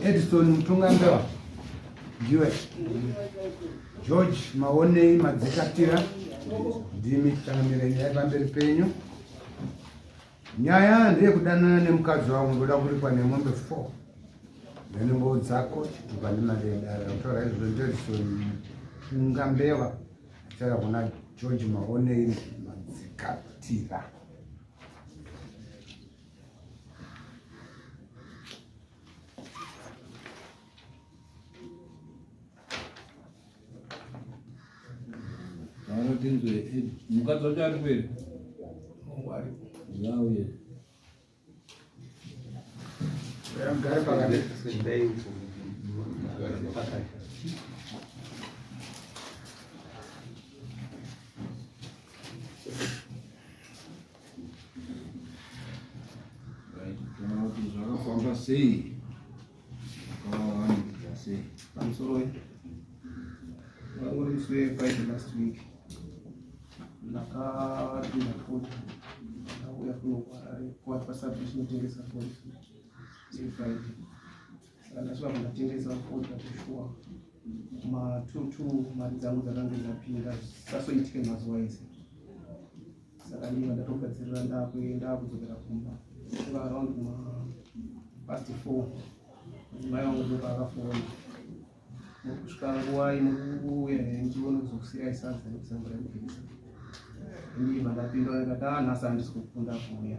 Edison Mutungambewa ndiwe. George Maonei Madzikatira ndimi changamire nyaya pamberi penyu. Nyaya ndeyekudanana nemukadzi wangu ndoda kuripwa nemombe 4 nenungo dzako chitupa nemari yedare kutaura izvozvo ndiEdison Mutungambewa achitaura kuna George Maonei Madzikatira. Vanotinzwe eh, mukadzi wacho ari kweri? Ngauye. Mugare pakati. Right, zvakafamba sei? Zvakawandira sei? Pamusoro wangori musi weFriday last week ndakapinda foni ndauya kuno kuHarare kwati pasabhi chinotengesa foni yeFriday saka ndasvika kundatengesa foni katishuwa ma 22 mari dzangu dzakange dzapinda zvisasoitike mazuva ese saka ndibva ndatogadzirira ndakudzokera kumba kuva around ma past 4 mudzimai wangu ndopaakafona kusvika nguva inokuuya here ndione kuzokusirai sadza nekuzambura nekubikisa ndibva ndapindura ndikati ah nhasi handisi kukunda kuuya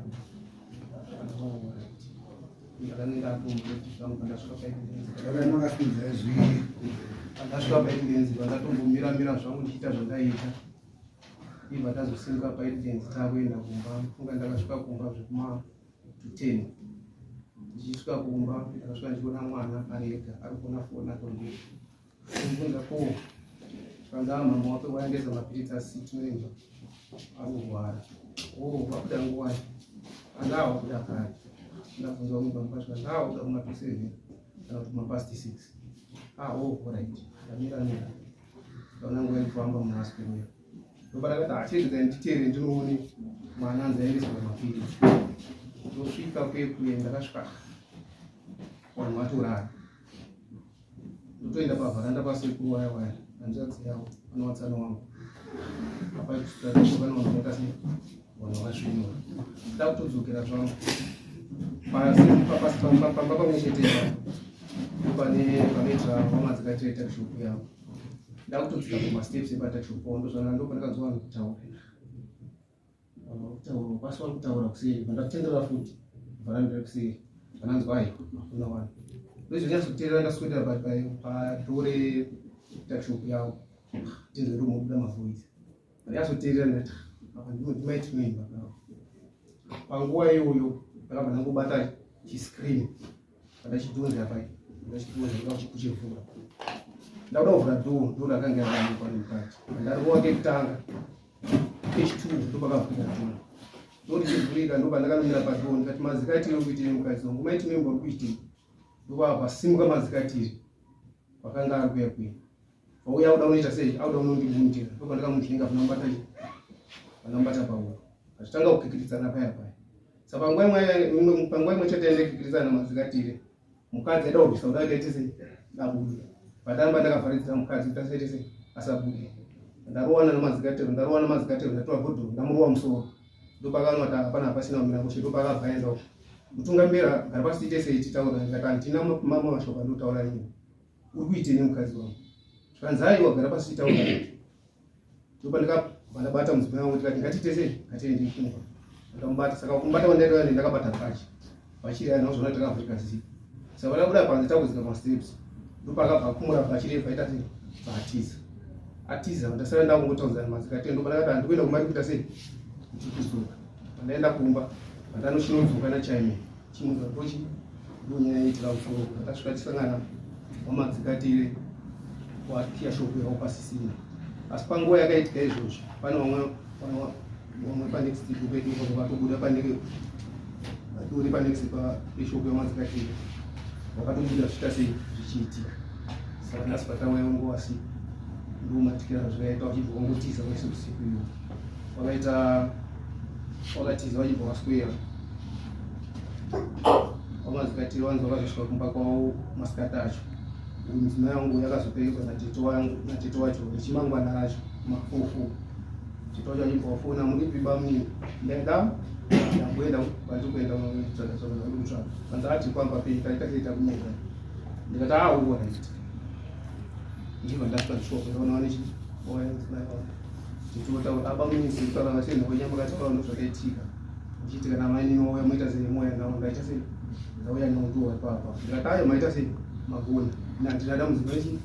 ndasvika paevidence pandatombomira mira zvangu ndichiita zvandaiita ibva tazosimuka paevidence takuenda kumba funga ndakasvika kumba zvekuma to ten ndichisvika kumba ndakasvika ndichiona mwana ari ega ari kuona foni atondii Ndibvunza ko zvanzi mama wake waendesa mapiritsi asi tinoenda anorwara. Oh, wabuda nguwai? Anga wabuda kare. Ndabvunza umwe baba zvanzi ah wabuda kuma 7 kana kuti kuma past 6. Ah, oh, alright. Ndamira mira. Ndaona nguva irikufamba munhu asi kuuya. Ndopandakati achirega ah, nditeere ndinoone mwana anzi aendeswa mapiritsi. Ndosvika kuye kuye ndakasvika vanhu vatorara. Ndotoenda pavharanda pasekuru waya waya hanzvadzi yavo vanowatsana wangu apa pane vanhu vakaita sei vanhu vakasvinura nda kutodzokera zvangu pamba pamwe chete pane panoitira vamadzikatira takishopu yavo ndakutodzika pamasteps epatakishopu pavo ndozvana ndopandakazwa vanhu kutaura Kutaura kwasi vari kutaura kuseri vandakutenderera futi vharanda rekuseri vananzwa ai hakuna vanhu ndozvonyatsokuteerera ndaswedera padore takshop yavo tinzwe ndomobuda mavoisi ndanyatsoteerera ndati apa ndimaitinoimba panguva iyoyo ndakabva ndangobata chiscreen Ndachidhonza apa ndachidhonza ndoda kuchivhura. Ndakuda kuvhura door, door rakanga rakanikwa nemukati. Ndarova kekutanga kechi2 ndopakavhurika door. Door richivhurika ndopandakamira padoor ndikati mazikatiri uri kuitei mukadzi wangu maiti memba uri kuitei. Ndopapasimuka mazikatiri vakanga ari kuya kuya. Vauya auda unoita sei auda unondibundira ndopandakamudzinga vanamubata vanamubata pauro. Vachitanga kukikiritsana paya paya. Saka panguva imwe chete yandaikikiritsana namadzikatire mukadzi aida kubvisa kuda akaite sei abude patamba ndakavharidzira mukadzi kuti asaite sei asabude ndarowana namadzikatiro ndarowana namadzikatiro ndatora bhodhoro ndamurowa musoro ndopakaona kuti hapana hapasina kumira mushe ndopakabva aenda uko mutungamira gara pasi tiite sei titaura ndikati handina mamwe mashoko andinotaura ini uri kuitei nemukadzi wangu zvikanzi aiwa gara pasi titaura ndopandakabva ndabata mudzimai wangu ndikati ngatiite sei ngatiende kumba ndakamubata saka kumubata kwandaita ndakabata bhachi bhachi riya ndakazona takavhurika zipi saka vakabuda panze takudzika masteps ndopakabva kumura bhachi riya vaita sei vaatiza atiza ndasara ndakungotaudzana madzikati ndopandakati handikuenda kumba ndikuita sei ndikudzoka pandaenda kumba pandanochinodzoka nachaimeni Chimuka tochi ndonyaya yaitira musoro takasvika tisangana wamadzikatire wakiya shop yavo pasisina asi panguva yakaitika izvozvo pane vamwe vamwe panext pedu ipapo vatobuda pane vatori panext peshop yamadzikatire vakatobuda zvichiita sei zvichiitika saka nhasi patauya nguva si ndomatikira zvakaita vachibva vangotiza vese usiku iwo wakaita wakatiza vachibva waswera Vamazikatiri vanzi vakazosvika kumba kwavo masikati acho. Mudzimai wangu yakazoperekedzwa natete wangu natete wacho rechimangwana racho mafufu. Tete wacho achibva wafona muripi bamnini. Ndaenda ndamboenda kwandiri kuenda kunotsvaga tsvaga zvandiri kutsvaga. Vanzi ati kwamba pei taita sei takumeka. Ndikati ah uona right. Ndibva ndasvika ndisvika ndaona wane chi waya mudzimai wangu. Tete wotaura ah bamnini kutaura vachenda kwenyu makataura ndozvakaitika. Ndichiti kana mainini wauya moita sei mouya nawo ndaita sei ndauya nawo ndiwo ipapa ndikati ayo maita sei magona ini handina dambudziko rechi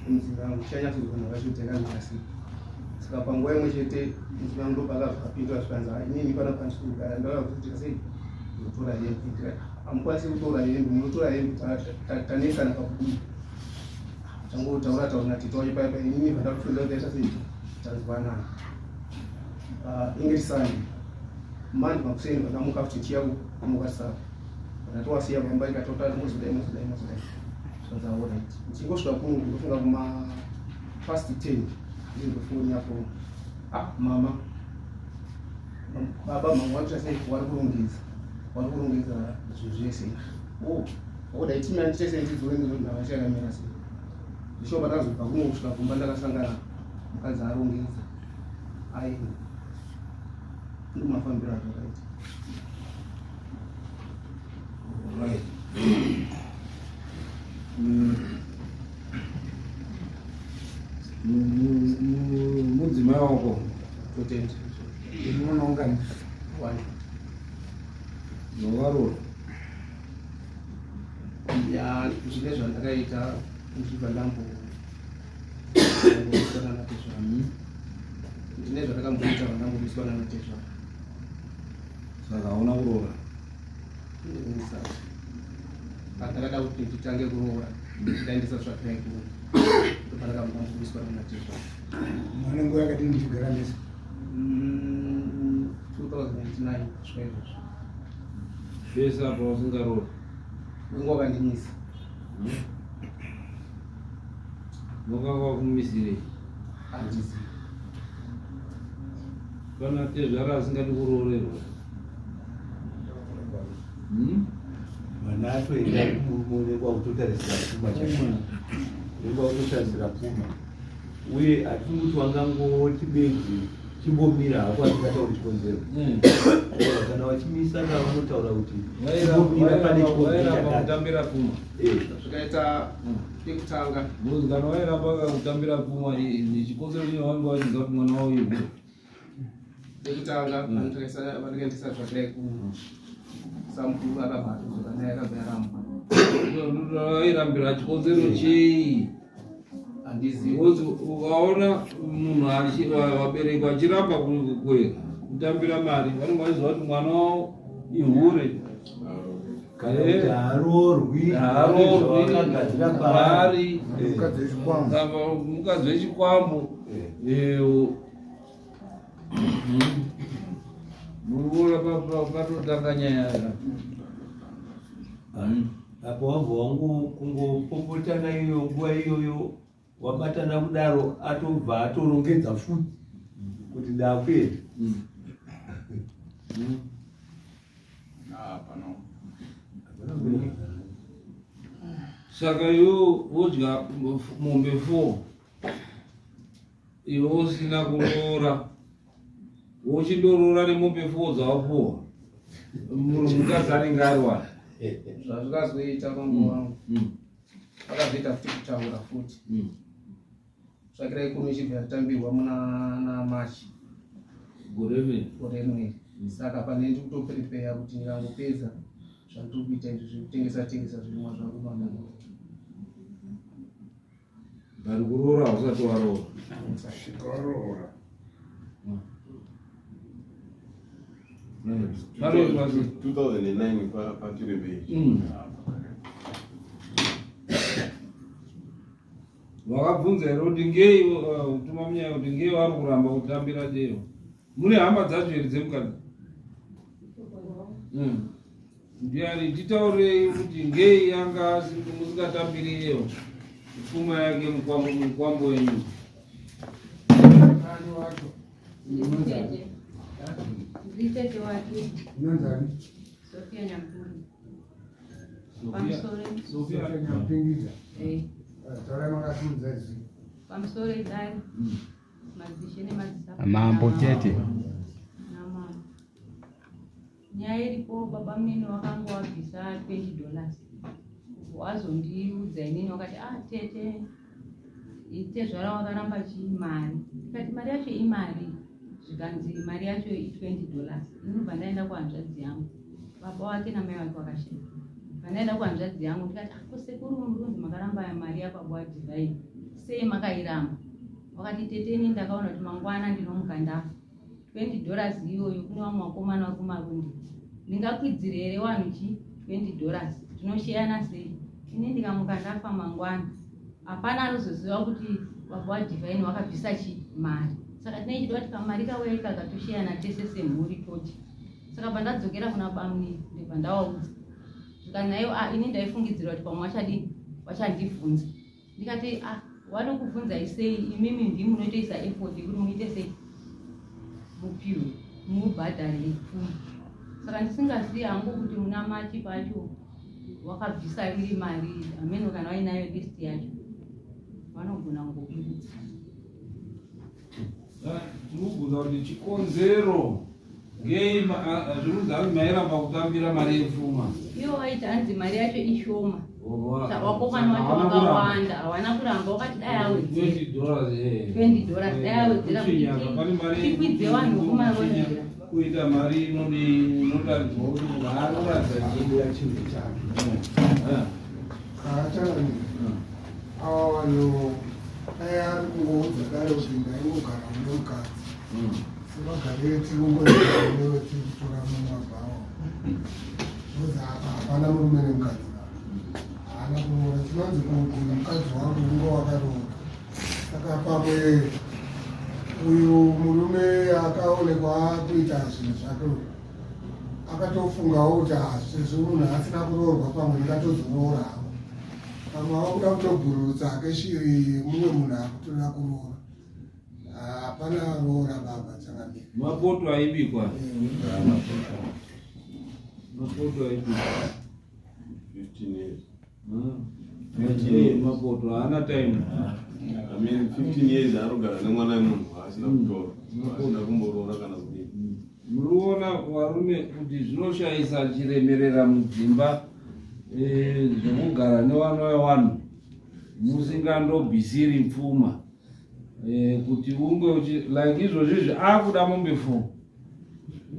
mudzimai wangu chanyatsozoona vacho kuti yakamira sei saka panguva imwe chete mudzimai wangu ndopakabva apindura zvikanzi ah, inini pana pandiri kugara ndauya kuzoita sei kuzotora hembe ndikati hamukwanisi kutora hembe munotora hembe tanetsana pakudii tangotaura taura natete wacho paya paya inini vandakufunza kuti aita sei tanzwanana Ah, inge risani manje makuseni vandamuka futi chiya kumuka saka ndatowasiya pamba ikatota mozodai mozodai mozodai zvanzi alright ndichingosvika kuno ndofunga kuma past 10 ndindofunga yafona ah mama baba mama wacho sei wari kurongedza wari kurongedza zvinhu zvese oh wakuda timira nditese ndidzore ndizvo chakamira sei ndisho pandakazobva kuno kusvika kumba ndakasangana mukadzi arongedza aenda ndomafambiro azvakaita. Right. Mudzimai wako totenda Unoona ungani? One. Novarora. Ya, zvine zvandakaita ndichibva ndambomiswa natezvara. Ndine zvatakamboita vandambomiswa nanatezvara. Saka hauna kuroora? Ndisati. Pandakada kuti nditange kuroora ndaendesa tsvakirai kuno ndopandakambombomiswa nanatezvara. Mune nguva yakadini muchigara mese? 2009 kusvika izvozvo. Zvese apa usingaroori? Unenge wakandimisa. Wakanga wakumisirei? Handizivi. Pana tezvara asingadi kuroorerwa. Mwana atoenda kumurume unenge wakutotarisira pfuma chaiko. Unenge wakutotarisira pfuma. Uye hatisi kuti wangangoti bedzi chimbomira hako asingatauri chikonzero. Kana vachimisa ka vanotaura kuti chimbomira pane chikonzero Vairamba chakati. kutambira pfuma. Zvakaita pekutanga. Because kana vairamba kutambira pfuma chikonzero chine vanenge vachiziva kuti mwana wavo ihure. Pekutanga vandakaendesa zvakadai ku samukuru akabva atodzoka naye akabva yarambwa. Vairambira chikonzero chei? Handizivi. Because ukaona munhu vabereki vachiramba kutambira mari vanenge vachiziva kuti mwana wavo ihure. Kana kuti haaroorwi. Haaroorwi. Zvawakagadzira kwaari. Kwaari. Mukadzi wechikwambo. Kana mukadzi wechikwambo. Muroora patotanga nyaya. Apo wabva wangu kungopopotana iyo nguva iyoyo wabatana kudaro atobva atorongedza futi kuti ndakuenda. Saka iwe wodya mombe 4 iwe usina kuroora wochindoroora nemombe 4 dzawapuwa mukadzi anenge ari wani. Zvazvikazoita mambo wangu akazoita futi kutaura futi tsvakirai kuno ichibva yatambirwa muna namachi Gore rimwe. Gore rimwe. Saka pane ndiri kutoprepeya kuti ndikangopedza zvandiri kuita izvi zvekutengesa tengesa zvirimwa zvangu mandano. Vari kuroora hausati waroora. Svika waroora. Panoitwa sei? 2009 patirembei. Wakabvunza here kuti ngei kutuma munyaya kuti ngei vari kuramba kutambira deo? Mune hama dzacho here dzemukadzi? Ndiani titaurei kuti ngei yanga musingatambiri iyo pfuma yake mukwambo wenyu? Ani wacho? Nditete. Nditete wake. Unonzani? Sofia Nyamburi. Sofia Nyapingidza. Taurai makasimudza izwi. Pamusoro idare. Madzishe nemadzisabhuku. Mambo chete. Namambo. Nyaya iripo baba munini wakanga wabvisa $20. Wazondiudza inini wakati ah tete tezvara wakaramba chii mari. Ndikati mari yacho imari. Zvikanzi mari yacho i$20. Inobva ndaenda kuhanzvadzi yangu. Baba wake namai vake wakashaya. Pandaenda kuhanzvadzi yangu ndikati ah ko sekuru murunzi makaramba mari yababa waDivine. Sei makairamba? Wakati tete ini ndakaona kuti mangwana ndinomuka ndafa. $20 iyoyo kune vamwe vakomana vari kumarundi. Ndingakwidzire here vanhu chi $20? Tinosheyana sei? Ini ndikamuka ndafa mangwana. Hapana anozoziva kuti baba waDivine wakabvisa chi mari. Saka tinenge tichida kuti kamari kauya ikaka tosheyana tese semhuri todya. Saka pandadzokera kuna bamnini ndibva ndavaudza. Zvikanzi naivo ah ini ndaifungidzira kuti pamwe vachadini vachandibvunza. Ndikati ah vanokubvunzai sei imimi ndimi munotoisa effort yekuti muite sei mupiwe mubhadhare pfuma. Saka ndisingazivi hangu kuti munamati pacho wakabvisa iri mari hameno kana vainayo list yacho vanogona kungoburitsa. Tinobvunza kuti chikonzero ngei zvirunzi hanzi mairamba kutambira mari yepfuma. Ivo vaiti hanzi mari yacho ishoma. Vakomana vacho vakawanda hawana kuramba wakati dai awedzera $20 $20 dai awedzera kuti tikwidze vanhu vokumarondera. Kuita mari inotaridzwa kuti munhu anoratidza Kubuya chinhu chake. Kaachangamira. Ava vanhu dai ari kungoudza dare kuti ndaingogara nemukadzi. Semagariro tiri kungoianewe tiri kutora mumabhawa. Because apa hapana murume nemukadzi. Haana kuroora. Chinonzi kugona mukadzi wangu unge wakaroora. Saka pamwe uyu murume akaonekwa kuita zvinhu zvake uyu akatofungawo kuti ah, sezvo munhu asina kuroorwa pamwe ndingatozoroora hangu. Pamwe wakuda kutobhururutsa hake shiri mumwe munhu akutoda kuroora. Hapana roora baba changamire. Mapoto aibikwa. Mapoto aibikwa. 15 years. Mapoto haana time. I mean 15 years anogara nemwana wemunhu asina kutora, asina kumboroora kana kudii. Muriona varume kuti zvinoshayisa chiremerera mudzimba zvekugara nevana vevanhu musingandobvisiri pfuma kuti unge uchi like izvozvi izvi akuda mombe 4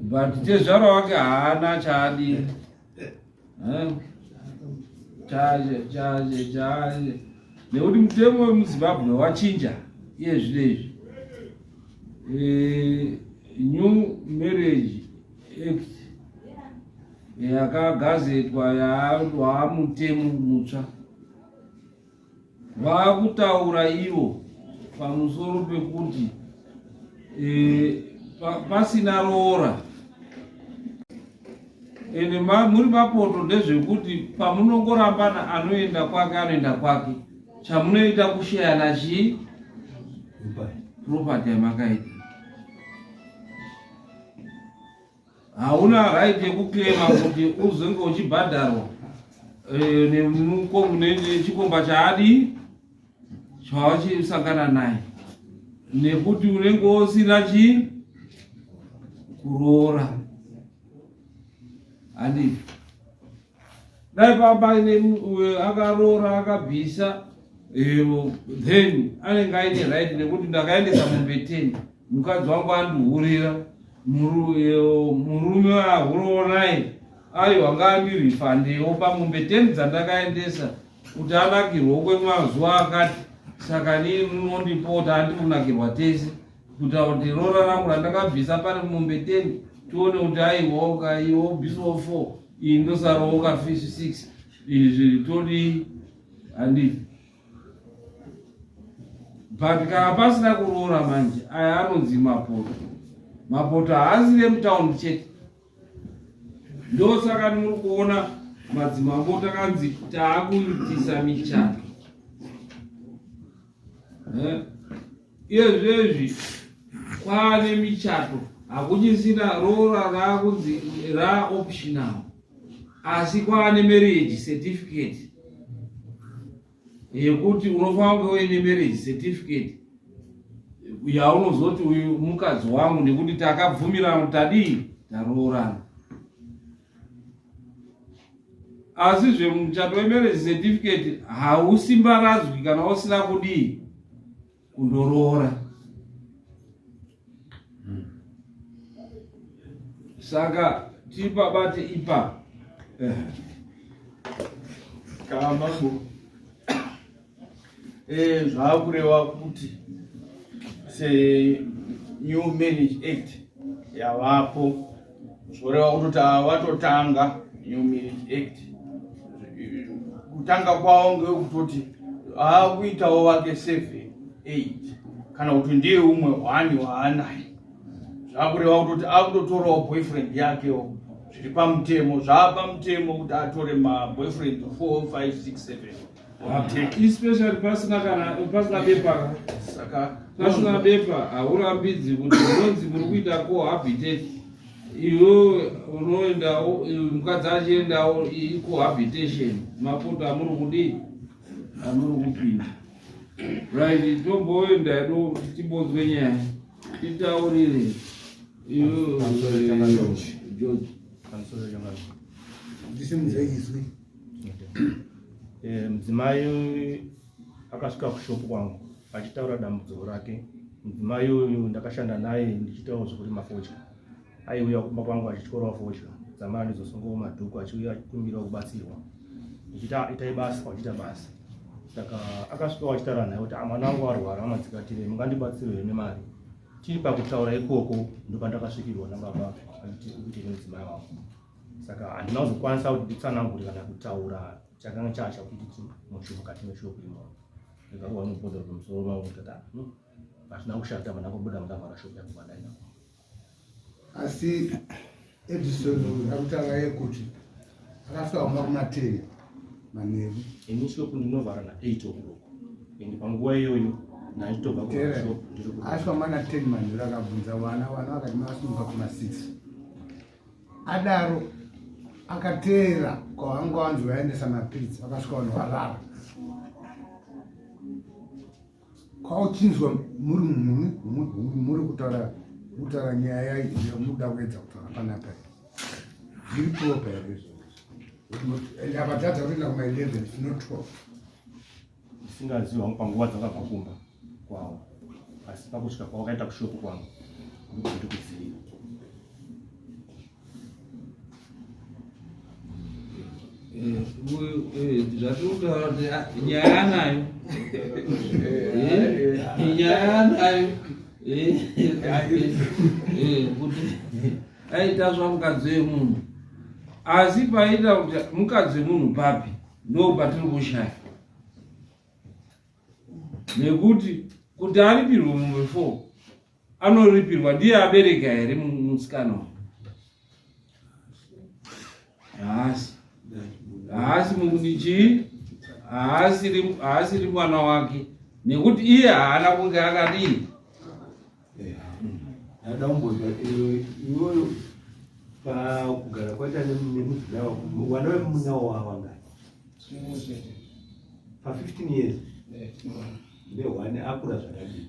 but tezvara wake haana chaadi nekuti mutemo wemuZimbabwe wachinja iye zvino izvi. New Marriage Act yakagazetwa yaamutemo mutsva vaakutaura ivo pamusoro pekuti pasina roora ende muri mapoto ndezvekuti pamunongorambana anoenda kwake anoenda kwake chamunoita kusheyana chii property yamakaita. Hauna right yekuclaima kuti uzenge uchibhadharwa nechikomba chaadi chawachisangana naye nekuti unenge usina chii kuroora. Handiti dai baba akaroora akabvisa then anenge aine right nekuti ndakaendesa mombe 10 mukadzi wangu andihurira murume ahurowo naye aiwa ngaandirifandewo pamombe 10 dzandakaendesa kuti anakirwewo kwemazuva akati saka nini munondipota handiri kunakirwa tese kuita kuti roora rangu randakabvisa pane mombe 10 tione kuti aiwa iwe ubvisawo 4 iyi ndosarawo ka 6 izvi todii handiti. But kana pasina kuroora manje aya anonzi mapoto. Mapoto haasi remutaundi chete. Ndosaka muri kuona madzimambo takanzi taakuitisa michato. Iyezvezvi kwaane michato hakuchisina roora raakunzi raoptional. Asi kwaane marriage certificate yekuti unofanira kunge uine marriage certificate yaunozoti uyu mukadzi wangu nekuti takabvumirana kuti tadii taroorana. Asi zvemuchato wemarriage certificate hausimbaradzwi kana usina kudii kundoroora. Saka tipabate ipa Kana mambo zvakureva kuti se new marriage act yavapo, zvoreva kutoti vatotanga new marriage act. Kutanga kwavo ngekutoti aakuitawo vake 7 8 kana kuti ndiye umwe 1 waanaye. Zvakureva kutoti akutotorawo boyfriend yakewo zviri pamutemo, zvaapamutemo kuti atore maboyfriend 4 5 6 7, especially pasina kana pasina bepa. Saka pasina bepa haurambidzi kuti unonzi muri kuita cohabitate. Iwe unoendawo, mukadzi achiendawo, cohabitation mapoto amuri kudii, amuri kupinda. Right, tomboenda edu timbonzwe nyaya, titaurire iwe George. Ndisimudze izwi. Mudzimai akasvika kushopu kwangu achitaura dambudziko rake. Mudzimai uyu ndakashanda naye ndichiitawo zvekurima fodya. Aiuya kumba kwangu achityorawo fodya dzamara ndizosungawo madhuku, achiuya achikumbirawo kubatsirwa, ndichita itai basa, wachiita basa. Saka akasvika achitaura naye kuti, "Ah, mwana wangu arwara, amadzikatire, mungandibatsire here nemari?" Tiri pakutaura ikoko ndopandakasvikirwa nababa achiti kuti mudzimai wangu. Saka handina kuzokwanisa kuti nditsanangure kana kutaura chakanga chacha kuti mukati meshopu imomo. Ndikarohwa nebhodhoro pamusoro mangu ndikati, "Ah, no, hazvina kushata." Vandakubuda ndavhara shopu yangu pandaina. Asi Edison akutaura iye kuti akasvika kumba kuma10 manheru. Ini shopu ndinovhara na8 o'clock and panguva iyoyo ndaitobva kushop ndiri ku Asvika mana 10 manheru, akabvunza vana, vana vakati masimuka kuma6. Adaro akateera kwavanga vanzi vaendesa mapiritsi, vakasvika vanhu varara. Kwauchinzwa muri muri kutaura nyaya yamuda kuedza kutaura panapa, zviri proper here izvozvo? Apa tadza kutoenda kuma11, if not 12. Ndisingazivi hangu panguva dzakabva kumba kwavo, asi pakusvika kwawakaita kushopu kwangu ndikuti kuziva. Zvatiri kutaura kuti ah, nyaya nayo, nyaya nayo kuti aitasva mukadzi wemunhu, asi paita kuti mukadzi wemunhu papi ndo patiri kushaya, nekuti kuti aripirwe mumwe four anoripirwa ndiye abereka here musikana uyu? Haasi, haasi muchii, haasiri mwana wake nekuti iye haana kunge akadii. Ndada kumbonzwa iwewe, pakugara kwaita nemudzimai wako, wana vemunawo wavangani pa15 years? Nehwani akura zvakadii?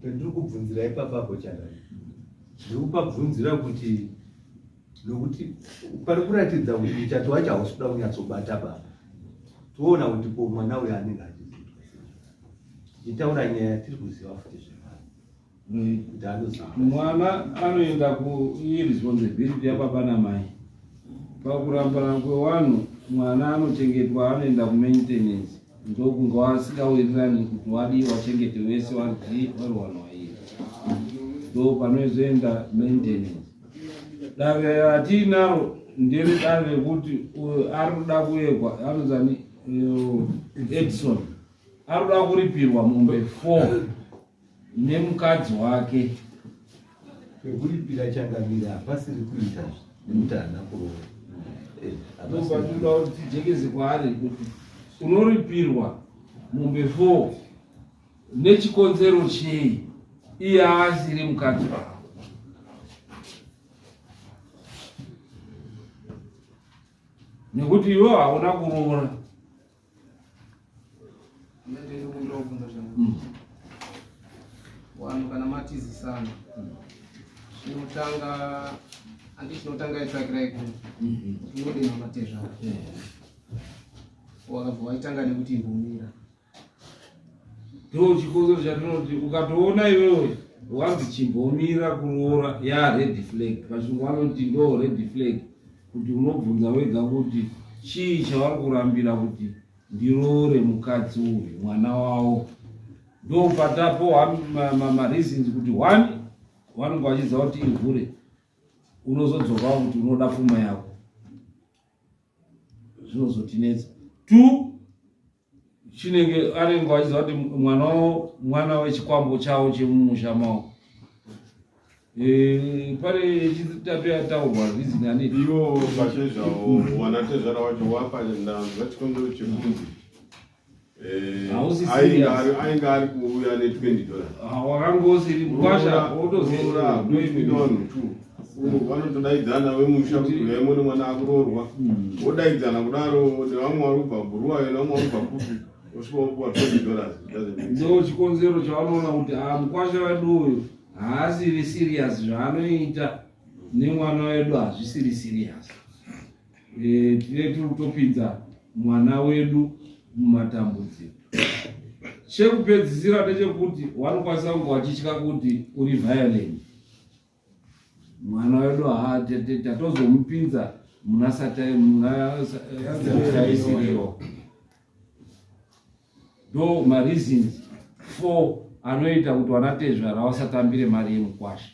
Ndiri kubvunzira ipapapo chanai, ndiri kupabvunzira kuti nokuti pari kuratidza kuti muchato wacho hausi kuda kunyatsobata baba. Toona kuti ko mwana uyo anenge achizoitwa sei, tichitaura nyaya tiri kuziva futi zvemwana kuti anozoita. Mwana anoenda kuiresponsibility yababa namai. Pakurambana kwevanhu, mwana anochengetwa, anoenda kumaintenance, ndokunge vasingawirirani kuti wadii wachengete wese vari vari vanhu vairi, ndo panozoenda maintenance. Dare ratiinaro ndere dare rekuti uyu ari kuda kuekwa anonzani Edison ari kuda kuripirwa mombe 4 nemukadzi wake. Pekuripira changamira hapasiri kuita nekuti haana kuroora. Ndopatinoda kuti tijekese kwaari kuti unoripirwa mombe 4 nechikonzero chei iye asiri mukadzi wako? Nekuti iwe hauna kuroora. Vanhu kana matizisana chinotanga handi chinotanga itsvakirai kuno tinodena matezvara wakabva waitanga nekuti imbomira. Ndo chikonzero chatinoti ukatoona iwewe wanzi chimbomira kuroora ya red flag. Pachirungu vanoti ndo red flag, kuti unobvunza wega kuti chii chavari kurambira kuti ndiroore mukadzi uyu mwana wavo. Ndo patapo mareasons kuti one vanenge vachiziva kuti ihure, unozodzokawo kuti unoda pfuma yako, zvinozotinetsa. Two, chinenge anenge vachiziva kuti mwana wavo mwana wechikwambo chavo chemumusha mavo. Pane chitatu yataurwa reason ani Ivo pachezvavo wanatezvara wacho wapa ndanzwa chikonzero chekunzi Hausi ainge serious. Ainge ari kuuya ne20 dollars. Wakanga usiri mukwasha wotoziva vanhu two vanotodaidzana vemusha kuti uyai muone mwana akuroorwa, wodaidzana kudaro nevamwe vari kubva Bhuruwayo nevamwe vari kubva kupi, osvika wopuwa 20 dollars. It doesn't make sense. Ndo chikonzero chavanoona kuti ah, mukwasha wedu uyu haasiri serious, zvaanoita nemwana wedu hazvisiri serious. Tine tiri kutopinza mwana wedu mumatambudziko. Chekupedzisira ndechekuti vanokwanisa kunge vachitya kuti uri violent, mwana wedu tatozomupinza muna satani, muna saisiriwo. Ndo mareasons four anoita kuti vanatezvara vasatambire mari yemukwasha.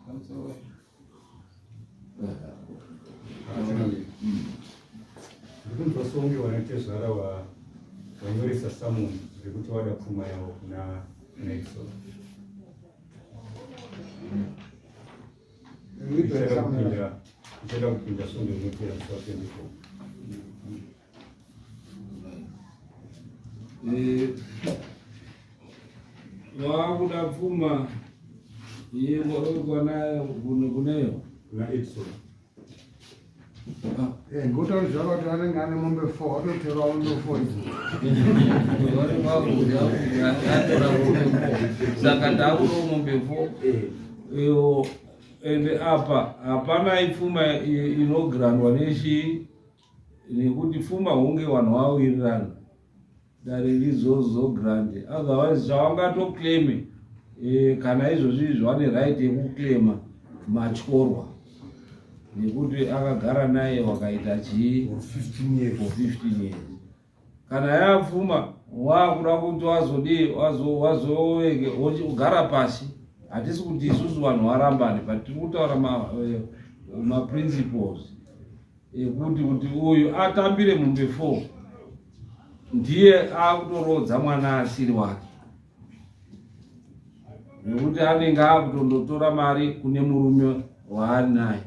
Pamusoro. Ndikunzwa songe vanatezvara vanyoresa summon rekuti vada pfuma yavo kuna Nelson. Ichada kupinda svondo rinopera musi wa 24. Vakuda pfuma yekwana kuneyo kuna Edson. Ngotauri zvavo kuti anenge ane mombe four, watotora mombe four idzo. Atora mombe four, saka ndakudawo mombe four iyo. Ende apa hapana ipfuma inograndwa nechi, nekuti pfuma hunge vanhu vawirirana, dare rizozogrande. Otherwise chavangatoclaime kana izvozvi izvi vane right yekuclaima matyorwa, nekuti akagara naye wakaita chii? For 15 years. For 15 years. Kana yapfuma wakuda kuti wazodii, wazowege ugara pasi. Hatisi kuti isusu vanhu varambane, but tiri kutaura maprinciples ekuti kuti uyu atambire mombe four ndiye akutorodza mwana asiri wake, nekuti anenge akutondotora mari kune murume waari naye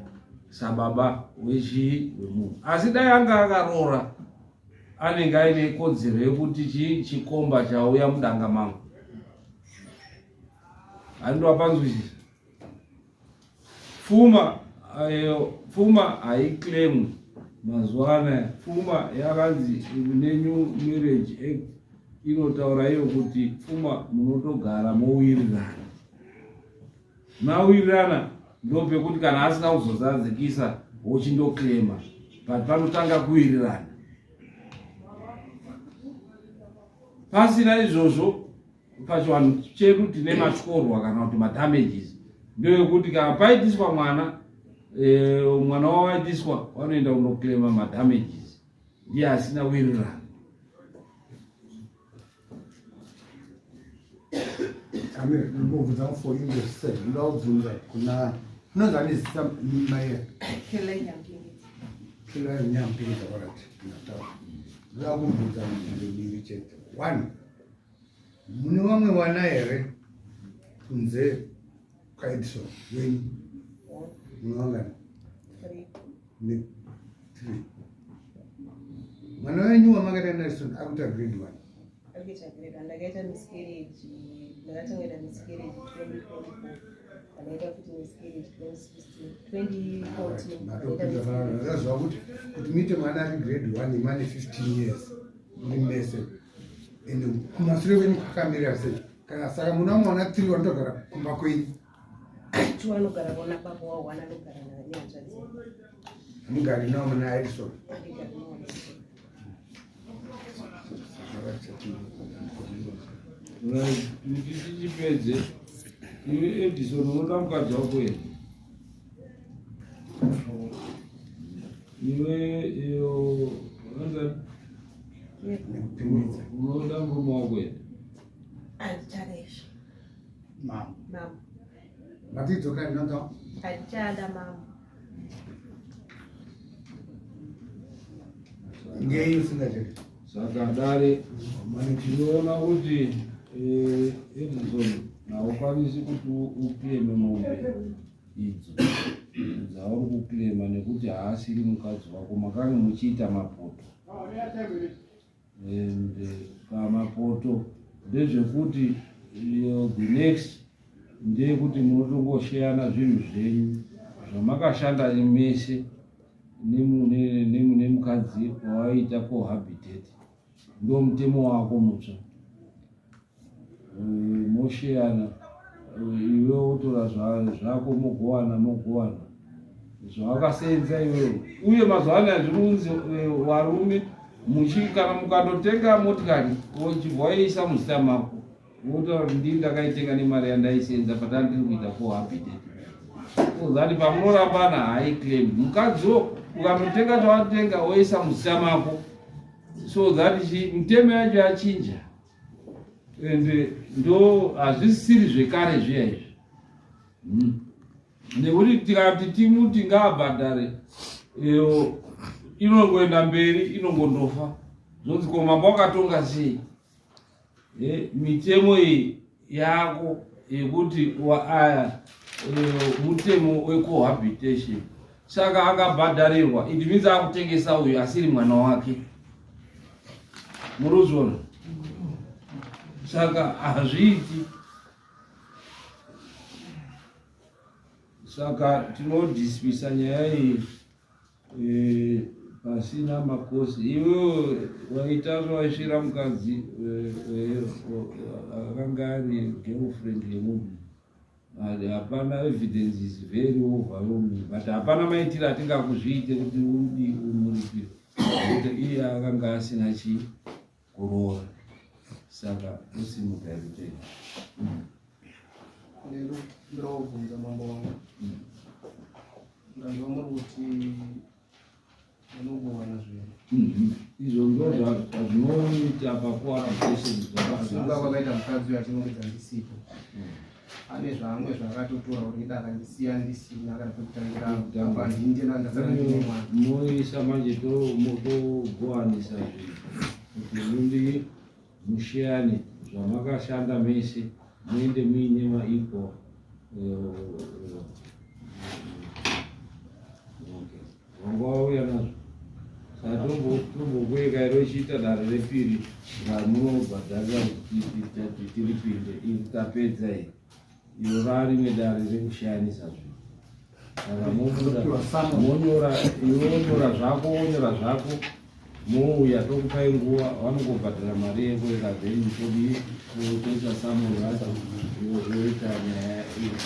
sababa wechii, wemunhu. Asi dai anga akaroora, anenge aine kodzero yekuti chii, chikomba chauya mudanga mangu, handiwapanzwisisa. Pfuma ayo, pfuma haiclaimwi mazuva anaya. Pfuma yakanzi neNew Marriage Act inotaura iyo kuti pfuma munotogara mowirirana, mawirirana ndopekuti kana asina kuzozadzikisa wochindoclaima, but panotanga kuwirirana. Pasina izvozvo, pachivanhu chedu tine matyorwa kana kuti madamages, ndoyekuti kana paitiswa mwana, mwana wawaitiswa vanoenda kundoclaima madamages, ndiye asina wirirana. Amir, ndinobvunza for interest sake, ndoda kubvunza kuna unonzi ane zita maiya? Kila Nyampinga. Alright, ndataura. Ndoda kubvunza mibvunzo miviri chete. One, mune vamwe vana here kunze kwaEdison wenyu? Mune vangani? Ne three. Mwana wenyu wamakaita naEdison akuita grade one? Akuita grade one. Ndakaita miscarriage, ndakatanga miscarriage 2024. Ndaita futi miscarriage 2016, 2014. Ndaita miscarriage. Zvaziva kuti kuti muite mwana ari grade 1 imane 15 years muri mese and kumasure kwenyu kwakamirira sei kana saka muna mwana 3 vanotogara kumba kwenyu. Two anogara kona baba wavo, one anogara nehanzvadzi. Mugari navo muna Edison? Andigari nawo. Right, kuti tichipedze, iwe Edison unoda mukadzi wako here? Iwe iyo unoda Nekupimidza. Unoda murume wako here? Handichada izvo. Mama. Mama. Matidzoka ndinonzwa. Handichada mama. Ngei usingachadi? Saka dare tinoona kuti Edison haukwanisi kuti uclaime mombe idzo dzauri kuclaima nekuti haasiri mukadzi wako. Makange muchiita mapoto and pamapoto ndezvekuti the next ndeyekuti munotongosheyana zvinhu zvenyu zvamakashanda mese nemukadzi wawaita cohabitate. Ndo mutemo wako mutsva. Mosheyana, iwe wotora zvako, mogowana mogowana zvawakasenza iwewe. Uye mazuva anaya zviri kunzi varume muchi kana mukandotenga motikari wochibva waiisa muzita mako, wotaura kuti ndini ndakaitenga nemari yandaisenza patanga ndiri kuita cohabitate, so that pamunorambana haiclaim. Mukadziwo ukandotenga chawatenga woisa muzita mako, so that mitemo yacho yachinja and ndo hazvisiri zvekare zviya izvi. Nekuti tikati timuti ngaabhadhare, iyo inongoenda mberi, inongondofa, zvonzi ko mambo wakatonga sei? Mitemo iyi yako yekuti aya mutemo wecohabitation, saka akabhadharirwa, it means akutengesa uyu asiri mwana wake. Muruzvona? Saka hazviiti. Saka tinodismisa nyaya iyi pasina makosi. Iwewe waita zvawaisvira mukadzi akanga ari girlfriend yemunhu. Hapana, evidence is very overwhelming, but hapana maitiro atingakuzviite kuti udi umuripire nekuti iye akanga asina chii kuroora. Saka tosimuka kutenda. Lero ndinobvunza mambo wangu. Ndanzwa muri kuti munogowana zvinhu. Izvo ndo zvazvinoita pacohabitation. Kusunga kwakaita mukadzi uyo achinongedza ndisipo. Ane zvamwe zvaakatotora already, akandisiya ndisina kana pekutangira. Apa ndini ndasara ndine mwana. Moisa manje togowanisa zvinhu kuti mundi musheyane zvamakashanda mese, muende muine maequal. Okay, wanga wauya nazvo, saka tombokueka iro ichiita dare repiri ramunobhadharira kuti tiripinde. Iri tapedza iri, iro rarimwe dare rekushayanisa zvinhu. Saka mobuda monyora, iwe wonyora zvako, wonyora zvako, mouya tokupai nguva. Vanongobhadhara mari yekueka, then todii, toita summon racho, yoita nyaya iri.